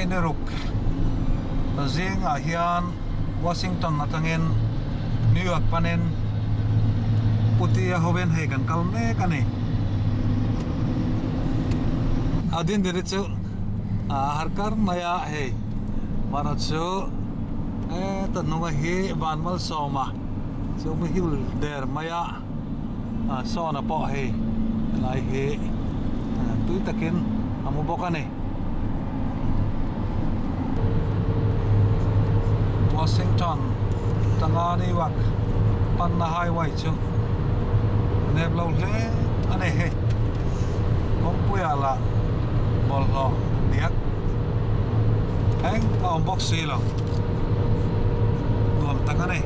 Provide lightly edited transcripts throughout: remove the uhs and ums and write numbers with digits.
May ni ruk zingah hian Washington atangin New York panin Putia hovin hei kan kal mek a ni. A dindiri chu a har kar mai a hei vana chu heta hnunga hi van malsawma chu muhil der mai a. Sawna pawh hei helai hi tui takin a mu bawk a ni. Washington tanga New York panna highway chu nep lo hle a ni hei. Kawngpuiah lah bawlhhlawh diak eng a awm bawk si lo. Nuam tak a ni.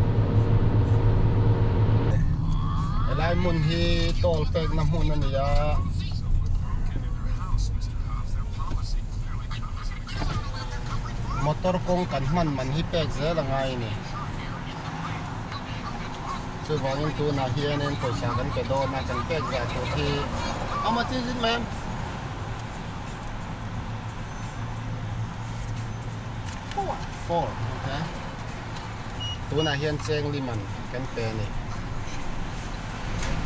Helai hmun hi toll pekna hmun a ni a. Motor kawng kan hman man hi pek zel a ngai a ni. Chuvangin tunah hianin pawisa kan pe dawn a, kan pek zah tur hi How much is it ma'am? 4 okay tunah hian cheng liman kan pe a ni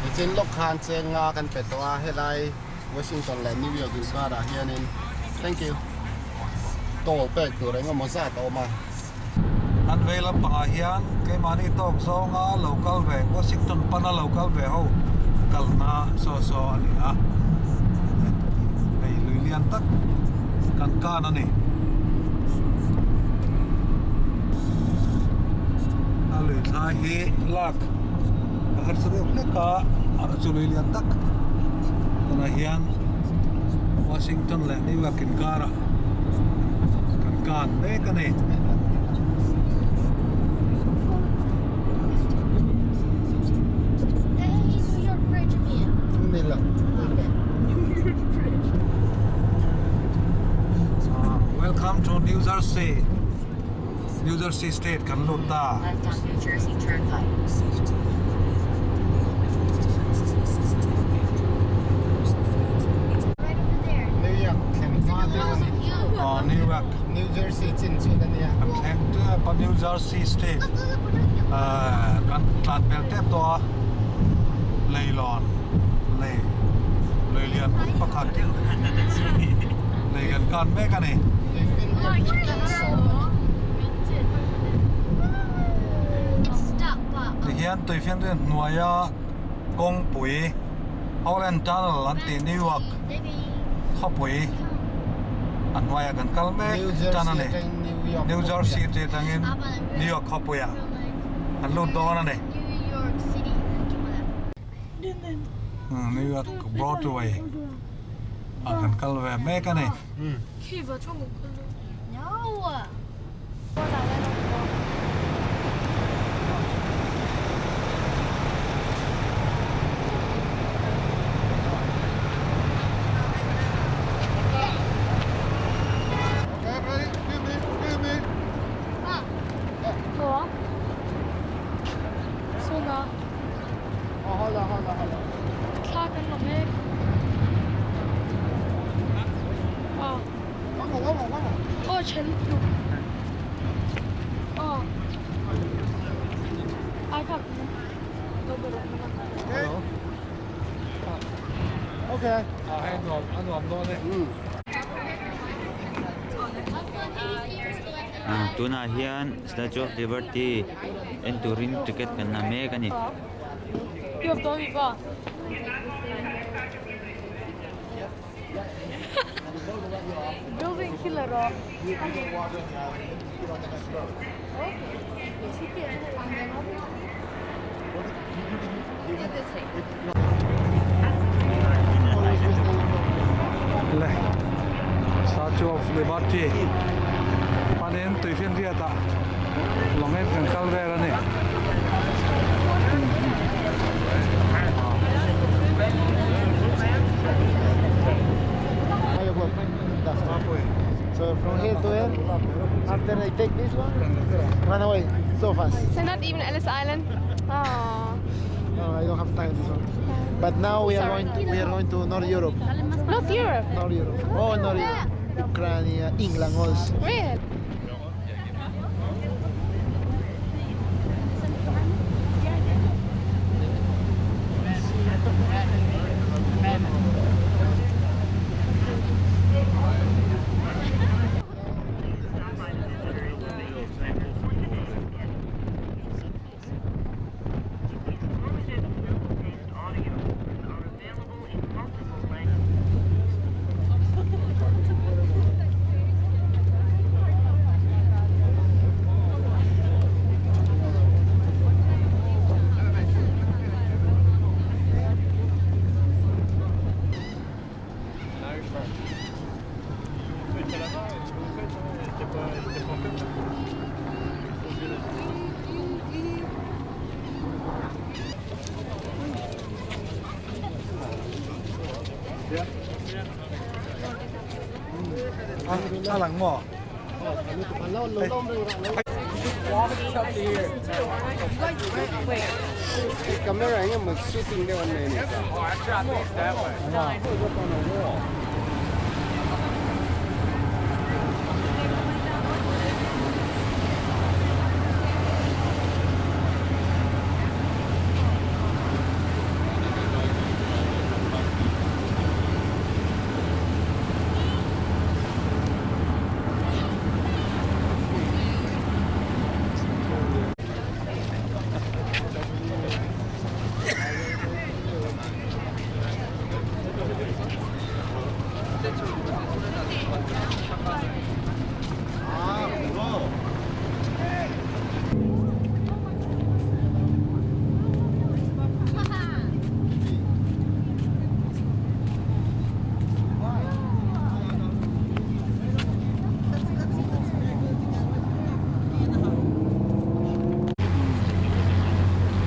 nichin lawk khan cheng nga kan pe tawh a helai Washington leh New York inkarah hianin thank you toll pek tur eng emaw zat a awm a. An vei lampangah hian keimahni tawk zawnga lo kal ve Washington pana lo kal ve ho kalna saw saw a ni a hei lui lian tak kan kan a ni. A lui thlai hi lak a harsa deuh hlek a a chu lui lian tak tunah hian Washington leh New York inkarah kan kan mek a ni. Welcome to New Jersey New Jersey state kan lut ta. New York thleng hma deuh a ni. Aw New York. New Jersey chin chhun a nia. Kan thleng tep a New Jersey state kan tlan pel tep tawh a leilawn lei lui lian pui pakhat lei kan kan mek a ni. Tihian tuifianriat hnuaia kawngpui Holland Tunnel an tih New York khawpui a hnuaiah kan kal mek tan a ni. New Jersey atangin New York khawpuiah kan lut dawn a ni. New York Broadway ah kan kal ve mek a ni. Tunah hian Statue of Liberty en turin ticket kan la mek a ni. Le Statue of Liberty panin tuifinriat ah lawngin kan kal vel a ni. So from here to here, after I take this one, run away so fast. So not even Ellis Island? Aww. No, I don't have time this one. But now we are going to, we are going to North Europe. North Europe? North Europe. Oh, North Europe. Ukraine, England also. Really? A lang maw? Camera eng emaw shooting deuh an nei a ni.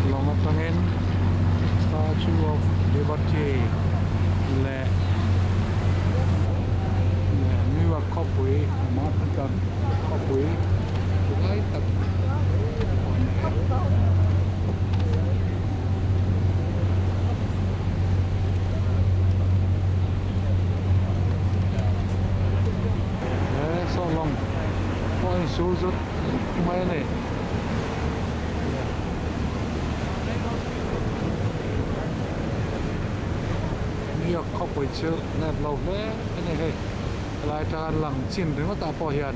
Lawng atangin Statue of Liberty leh leh New York khawpui Manhattan khawpui lai tak pawh a ni e. He saw lawng pawh a insur zut mai a ni. New York khawpui chu nep lo hle a ni hei helai atanga lang chin ringawt ah pawh hian.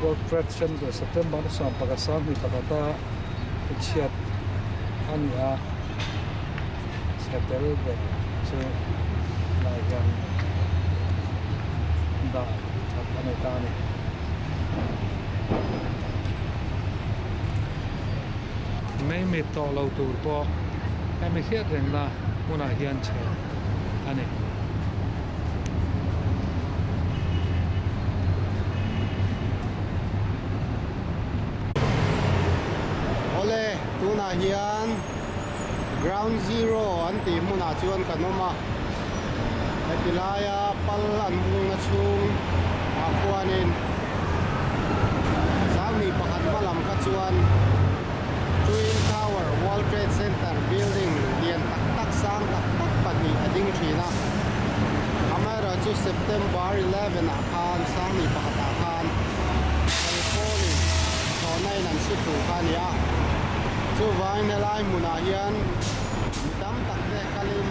World Trade Center September 11 21 a chhiat a ni a, chhe tel vek chu lai hian dah that a ni ta a ni. Mei mit tawh lo tur pawh hemi hriat rengna hmunah hian chhe a ni. Awle, tunah hian Ground Zero an tih hmunah chuan kan awm a, heti laia pal an hungna chhung ah khuanin Sanghnih pakhat hma lam kha chuan Twin Tower World Trade Center building lian tak tak sang tak tak pahnih a ding thin a, amaherawhchu September 11 ah khan Sanghnih pakhat ah khan California thlawhna in an hri thu kha a ni a, chuvangin helai hmunah hian mi tam tak te kalin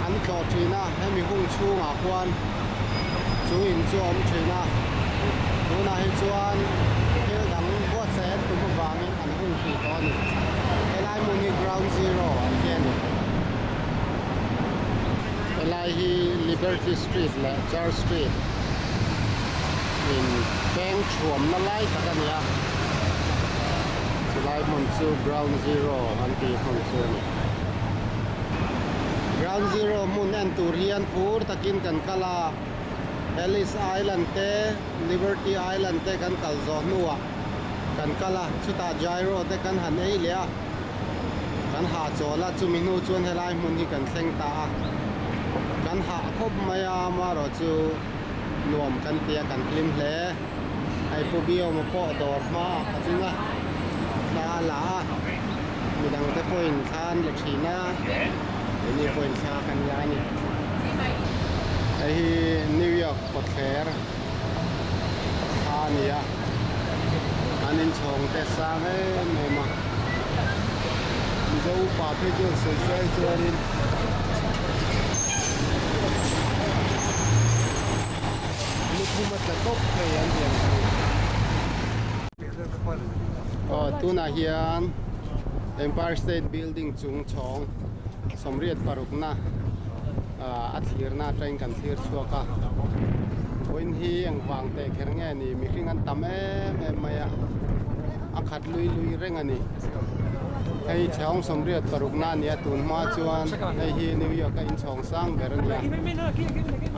an tlawh thin a, hemi hung chhungah khuan chu in chu a awm thin a, tunah hi chuan thil dang buatsaih an tum avangin an hung hrih tawh a ni. Helai hmun hi ground zero an ti a ni. Helai hi Liberty Street leh Church Street. In peng thuamna lai tak a ni a, chulai hmun chu ground zero an tih hmun chu a ni. Ground zero hmun en tur hian phur takin kan kal a, Ellis Island te Liberty Island te kan kal zawh hnuah kan kal a, chutah gyro te kan han ei leh a, kan hahchawl a, chumi hnu chuan helai hmun hi kan thleng ta a, kan hah khawp mai a, amaherawh chu nuam kan ti a, kan hlim hle. Hei Pu Biawma pawh dawr hmaah a ding a, thla a la a, midang te pawhin thla an la thin a, keini pawhin thla kan la a ni. Hei hi New York kawtthler thla a ni a, an inchhawng te sang em em a, Mizo upa phei chuan sawi sawi chuanin. Lukhum a tla tawp thei an ti ang chu. Aw tunah hian Empire State Building chung chhawng sawmriat parukna a thlirna atangin kan thlir chhuak a. Vawiin hi engvang teh kher nge ni mihring an tam em em mai a, a khat lui lui reng a ni. Hei chhawng sawmriat parukna a ni a tun hma chuan hei hi New York a inchhawng sang ber a ni a.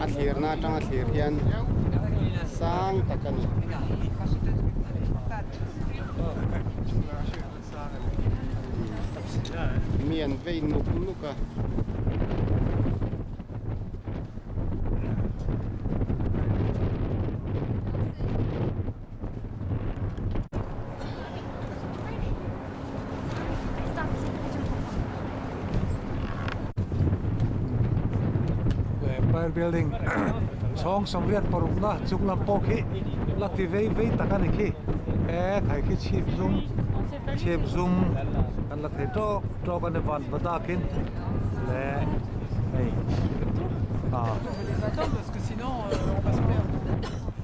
A thlirna atanga thlir hian sang tak a ni. Mi an vei nuk nuk a. Empire Building chhawng sawmriat parukna chung lam pawh khi la ti vei vei tak a ni khi he khai khi chhip zum chhip zum kan la thei tawk tawk a ni van va dakin leh hei ah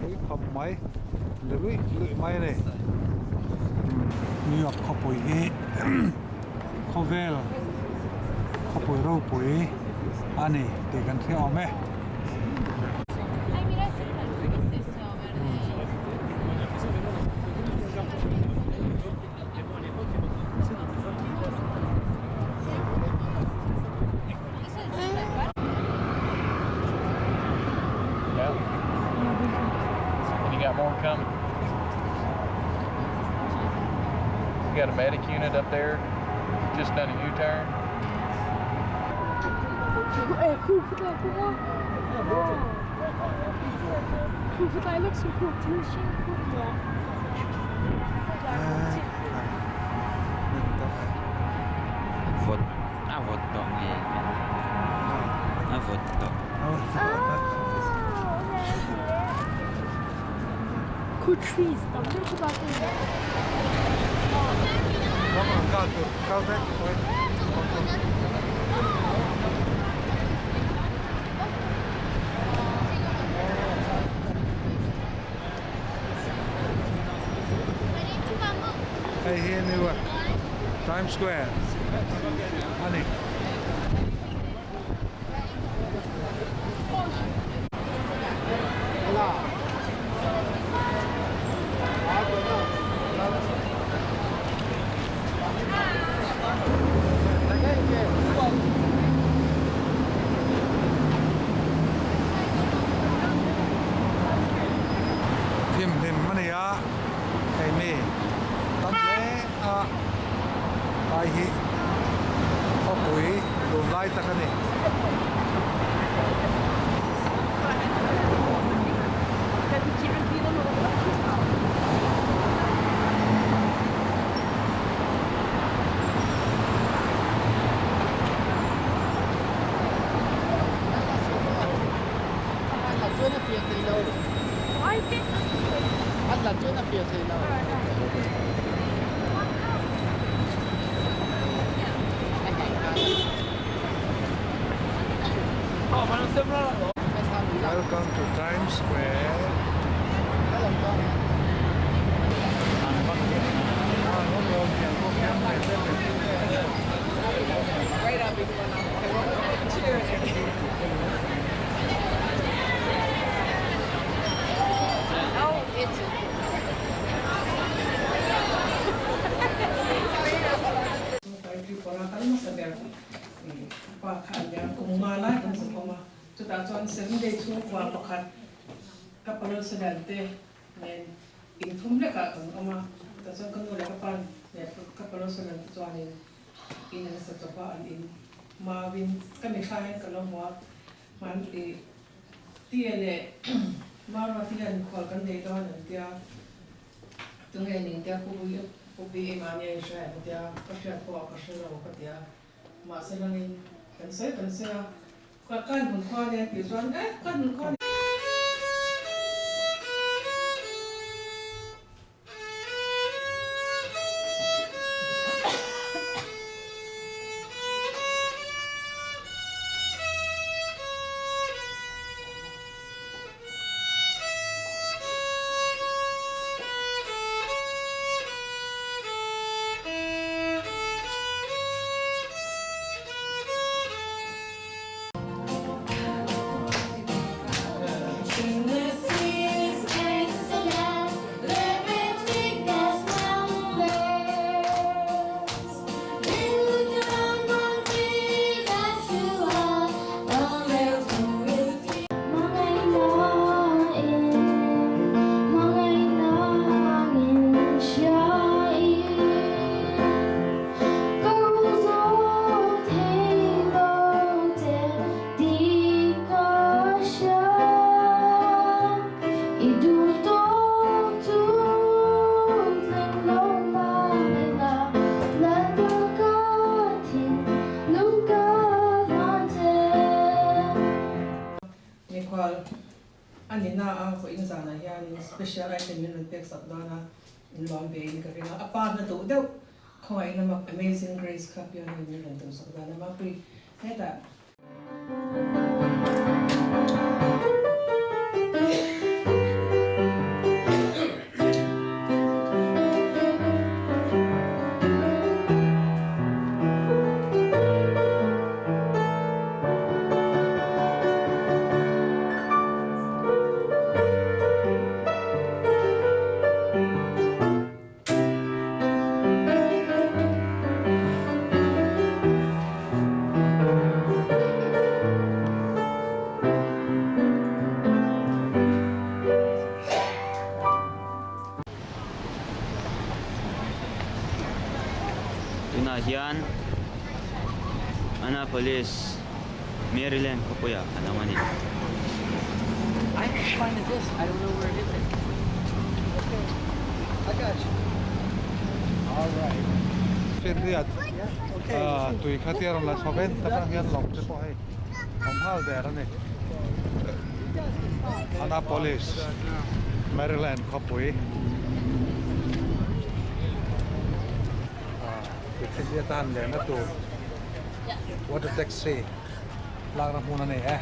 pui khawp mai le luih luih mai a ni New York khawpui hi khawvel khawpui ropui a ni tih kan hria awm e. And you got more coming. You got a medic unit up there, just done a U-turn. Vawt a vawt tawh nge a vawt tawh. Hei hi New York Times Square a ni. Thim hlim a ni a, hei mi tam hle a lai hi khawpui dun lai tak a ni. Welcome to Times Square. Seventh-day chhungkua pakhat ka Palosalian te nen in thum lekah kan awm a, tah chuan ka nu leh ka pa leh ka Palosalian te chuanin in an sa chawp a, an in mauin ka mitthla hian ka lo hmu a, hman i Tia leh Marwa te hian mikhual kan nei dawn an tia, tunge ning tia Pu Pu Bi Emania in hria em tia ka hriat pawh a ka hre lo ka tia, mahse langin kan sawi kan sawi a, ka kan hun khua ania tih chuan eh kan hun khua Mikhual a ni na a, vawiin zanah hianin special item min rawn pek sak dawn a, in lawm ve in ka ring a, a pa hna duh deuh khawngaih in a mak Amazing Grace kha piano in min rawn tum sak dawn a, Mapui hetah. Tunah hian Annapolis, Maryland khawpuiah kan awm a ni. Fianriat tui kha tia rawn la chho ven tak ang hian lawng te pawh hei awm nghal der a ni. Annapolis, Maryland khawpui. Fianriat a han lehna tur water taxi lakna hmun a ni e.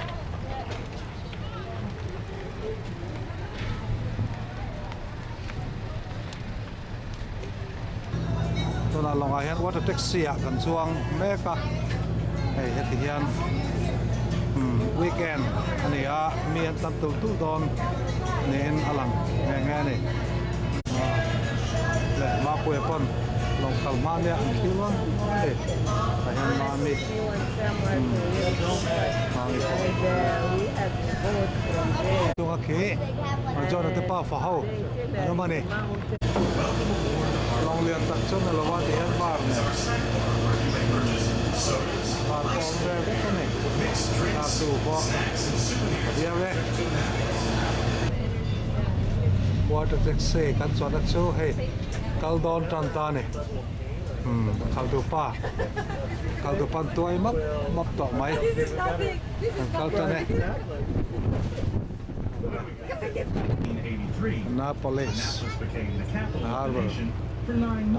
Tunah lawngah hian water taxi ah kan chuang mek a, hei heti hian umm weekend a ni a, mi an tam tulh tulh dawn niin a lang nghe nghe a ni. Leh Mapuia pawn lawng kal hma nia an thlir vang vang a ni, tah hian Mami umm Mami pawh chunga khi John-a te pafa ho an awm a ni. Lawng lian tak chuan a lo a ti hian bar nen bar pawh a awm ve vek a ni tar tu pawh a viau e. Water taxi kan chuan a chu hei kal dawn tan ta a ni umm khaltu pa khaltu pan tuai map map tawh mai kan kal tan e. Annapolis Harbor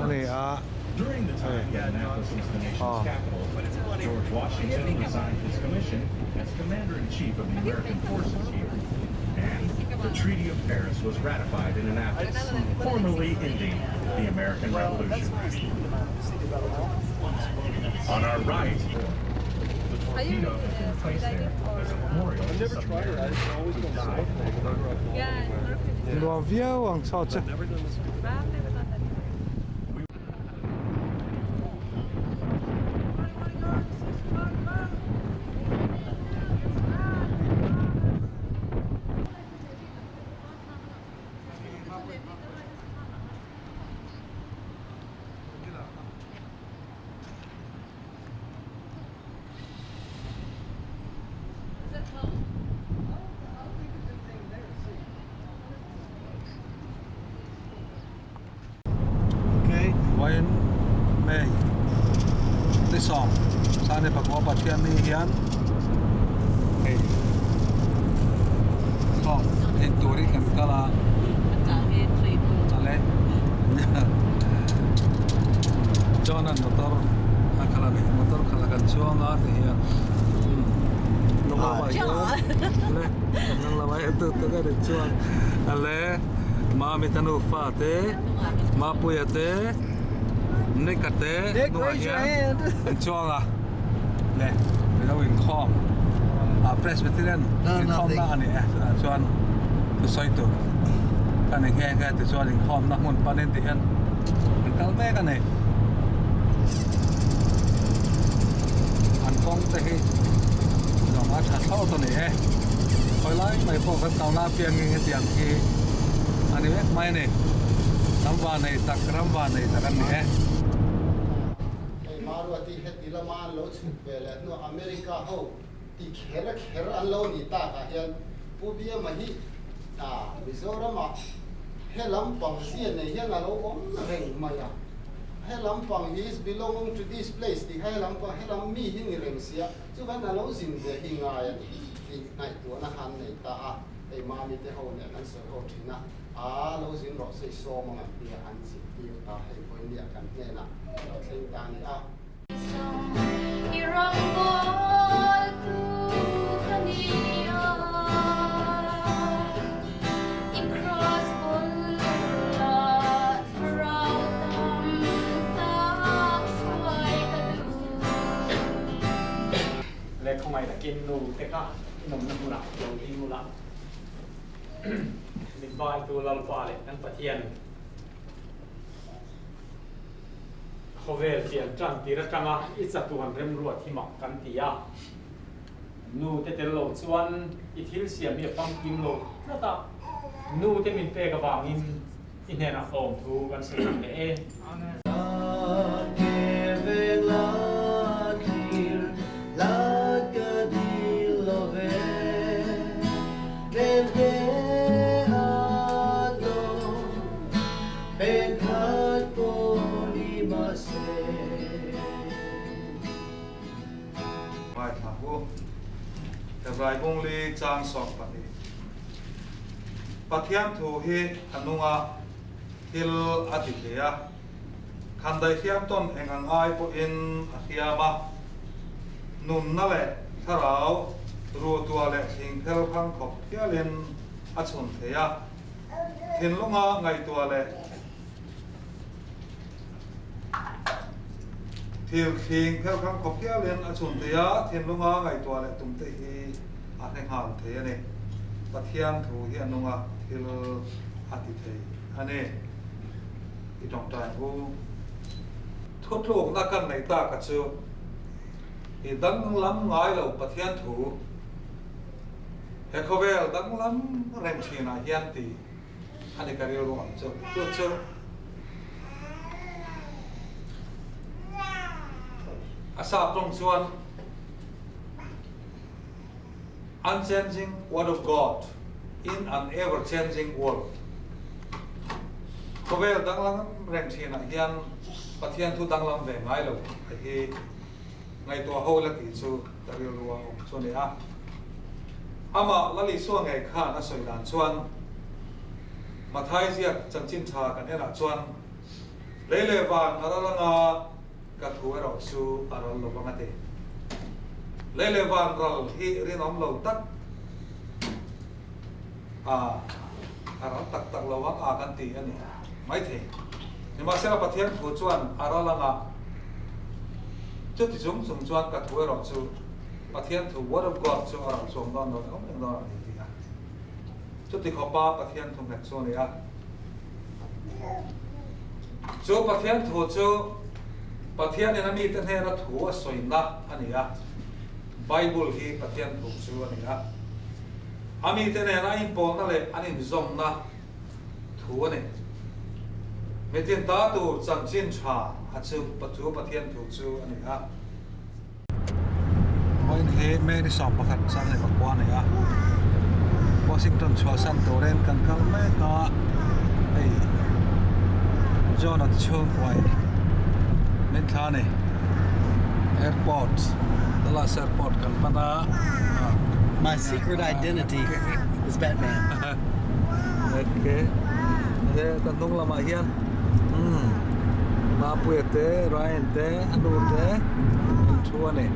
a ni a, hei aw. Nuam viau ang chho che. sawm Sangni pakua Pathianni hian hei thawk en turin kan kal a chale John an motor a khalh a ni motor khalh a kan chuang a ti hian le hnung lamah hian tuk tuk a ni chuan ale Mamita nufa te Mapuia te Nick-a te hnungah hian an chuang a le milo inkhawm ah Presbyterian inkhawmna a ni e chutah chuan thusawi tur ka ni nghe nghe tichuan inkhawmna hmun panin ti hian an kal mek a ni an kawng te hi zawng a tha thlawt a ni e khawi lai mai pawh kan kalna apiangin hetiang hi a ni vek mai a ni ram van nei tak ram van nei tak a ni e. Hei Maruati heti lama an lo chhuk ve leh hnuah America ho ti kher kher an lo nih takah hian Pu Biama hi Mizoramah he lampang zia nei hian a lo awm reng mai a. He lampang he is belonging to this place tih kha he lampang he lam mi hi ni reng sia chuvan a lo zin ve hi ngai a ni tih ngaihtuahna kha an nei ta a. Hei Mami te ho nen an sawi ho thin a. A lo zin rawh se sawm ang an tia an zirtir ta hei vawinia kan hnenah lo thleng ta a ni a. Le khawngaih takin nu te kha inawmna hmunah lo ding ula. Min baitu Lalpa leh kan Pathian khawvel chian tan tir atanga i chatuan remruat hi mak kan ti a. Nu te tel lo chuan i thil siam hi a famkim lo tlat a, nu te min pek avangin i hnenah hlawm thu kan sawi ang leh e. Ngaithla u. Hebrai bungli chang 12. Pathian thu hi a nung a. Thil a ti hle a, khandai hriam tawn eng ang ai pawhin a hriam a, nunna leh thlarau ruhtua leh thing phel khang khawp hialin a chhun thei a, thinlunga ngaihtuah leh thil thing phel khang khawp hialin a chhun thei a, thinlunga ngaihtuah leh tumte hi a hre nghal thei a ni. Pathian thu hi a nung a, thil a ti thei a ni. I tawngtai hu. Thutlukna kan neih taka chu i danglam ngai lo Pathian thu he khawvel danglam reng thinah hian ti a ni ka rilru ang chu. Chu chu a sap tawng chuan Unchanging Word of God in an Ever-changing World Khawvel danglam reng thinah hian Pathian thu danglam ve ngai lo a hi ngaihtuah ho la tih chu ka rilru a awm chu a ni a. Amah Lalisua ngei khan a sawi dan chuan Mathai ziak chanchin tha kan enah chuan lei leh van a ral anga Ka thu erawh chu a ral lo vang a ti. Lei leh van ral hi rinawm lo tak a a ral tak tak lo ang a kan ti a ni maithei. Nimahsela Pathian thu chuan a ral anga chuti chung chung chuan ka thu erawh chu Pathian thu Word of God chu a ral chuang dawn lo eng eng dawn a ni ti a. Chuti khawpa Pathian thu nghet chu a ni a. Chu Pathian thu chu Pathianin a mite hnena thu a sawina a ni a. Bible hi Pathian thu chu a ni a. A mite nena inpawlna leh an inzawmna thu a ni. Mitin ta tur chanchin tha a chu chu Pathian thu chu a ni a. Vawiin hi May ni 11 Sunday pakua a ni a, Washington chhuahsan turin kan kal mek a, hei John-a te chhungkuai min thla a ni. Airport Dallas Airport kan pan a. My secret identity is Batman. Okay. He kan hnung lamah hian umm Mapuia te Ryan te a nu te an thu a ni.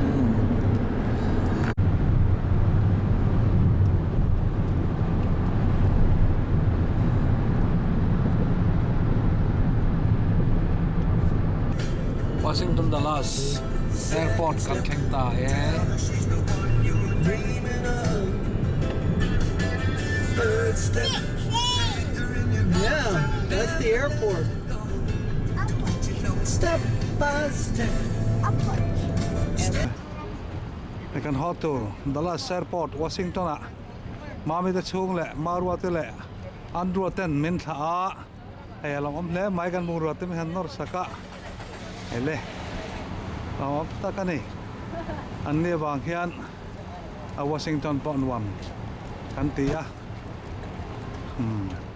Umm. Washington Dulles Airport kan thleng ta e. Yeah, that's the airport. Step by step. Hei kan haw tur Dulles Airport Washington ah Mami te chhung leh Marua te leh Andrew ten min thlah a, hei a lo awm hle mai kan bungrua te min han nawr sak a, hei le lo awm tak a ni. An ni avang hian a Washington pawh nuam kan ti a. Umm.